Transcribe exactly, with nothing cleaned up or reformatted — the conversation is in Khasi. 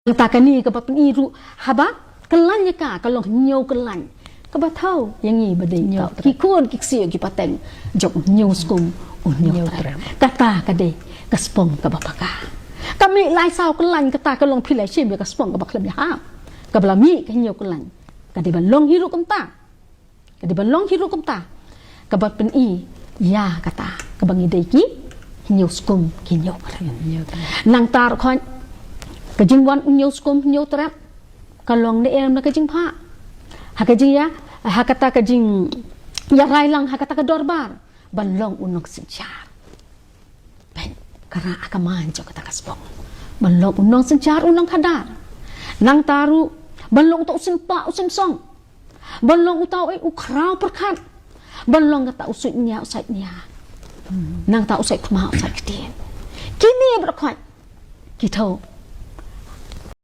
Kata kane kaba pyni ruh haba kyllain ïa ka, ka long hynñiew kyllain. Kaba thaw ïa ngi ba dei hynñiew ki khun ki ksiew ki pateng jong u hynñiew skum u hynñiew trep. Kata ka dei ka spong kaba paka. Ka mih lai saw kyllain, kata ka long phi la shim ïa ka spong kaba khlem ïahap. Kaba la mih ka hynñiew kyllain. Ka dei ban long hi ruh kumta. Ka dei ban long hi ruh kumta. Kaba pyni ïa kata kaba ngi dei ki hynñiew skum ki hynñiew trep. Nangta ruh khot ka jingwan u hynñiew skum hynñiew trep ka long ne em na ka jingbha. Ha ka jingïa, ha kata ka jingïarai lang ha kata ka dorbar ban long u nongsynshar. Peit, ka rah ha ka main jong kata ka spong. Ban long u nongsynshar u nongkhadar. Nangta ruh ban long uta u sympa u symsong. Ban long uta u khraw pyrkhat. Ban long kata u suidñia u saitñia. Nangta u sait thma u sait ktien. Kine baroh khot ki thaw